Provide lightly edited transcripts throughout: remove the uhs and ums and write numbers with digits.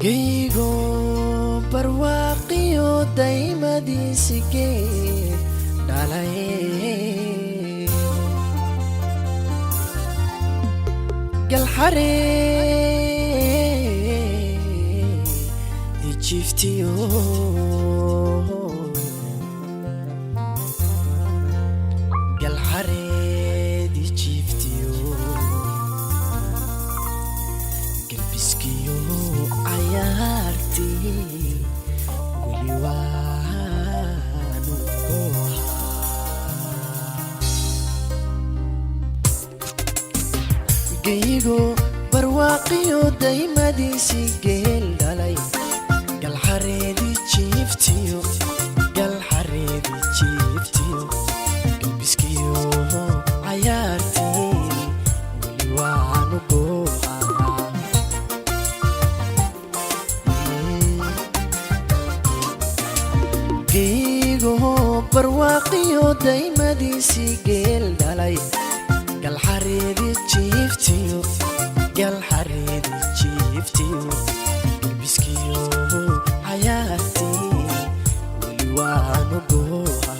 Geygo barwaaqiyo daymadiisi geel dhalay, galxareedi jiiftiyo, galxareedi jiiftiyo, galbiskiyo cayaartii weli waanu goohaa. Geygo barwaaqiyo daymadiisii geel dhalay, galxareedi jiiftiyo, galxareedi jiiftiyo, galbiskiyo cayaartii weli waanu goohaa. Geygo barwaaqiyo daymadiisii geel dhalay, galxareedi jiiftiyo, galxareedi jiiftiyo, galbiskiyo cayaartii weli waanu goohaa.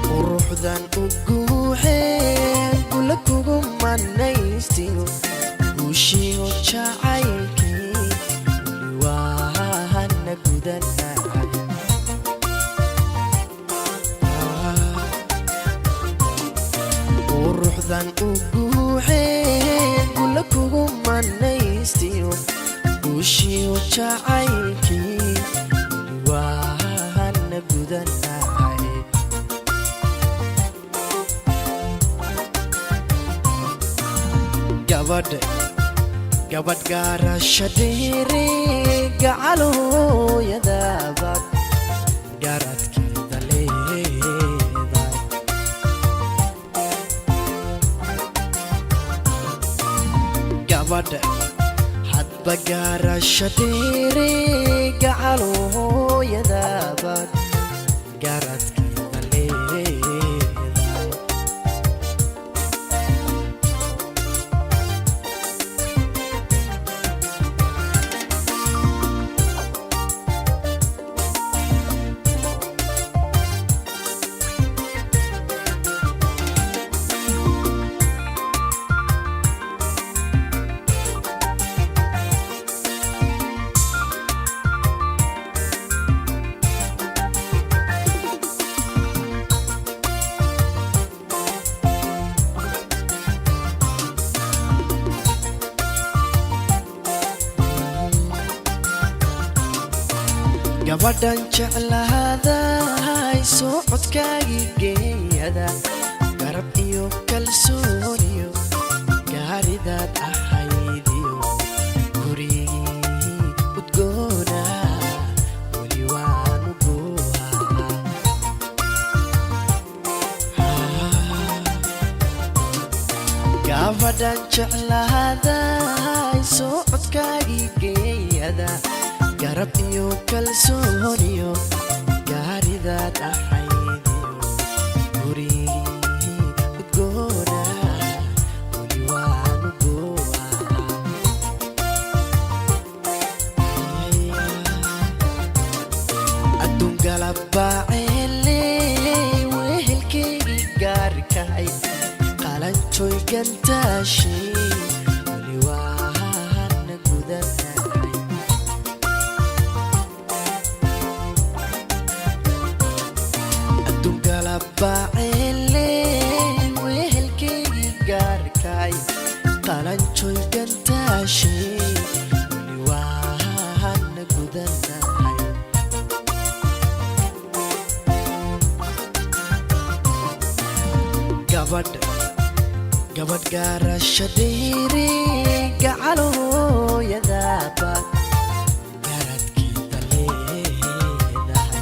Quruxdan u guuxeen gula kugu manaystiyo, guushiyo jacaylkii weli waana gudanahay. Quruxdan u guuxeen gula kugu manaystiyo, guushiyo jacaylkii weli waana gudanahay. Gabadh gabadh gaarasha dheere, gacalooyadaabad garadkeeda leedahay. Gabadh hadba gaarasha dheere, gacalooyadaabad garadkeeda leedahay. Gabadhan jeclaaday socodkaagii geeyada, garab iyo kalsooniyo gaaridaad ahaydiyo, gurigii udgoona weli waanu goohaa. Gabadhan jeclaaday socodkaagii geeyada, garab iyo kalsooniyo gaaridaad ahaydiyo, gurigii udgoona weli waanu goohaa. Adduun galabaaceele, wehelkeygii gaarkahay, qalanjoy gantaashi weli waana gudanahay. Adduun galabaaceele, wehelkeygii gaarkahay, qalanjoy gantaashi weli waana gudanahay. Gabadh gabadh gaarasha dheere, gacalooyadaaba garadkeeda leedahay.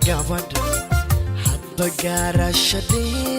Gabadh hadba gaarasha dheere.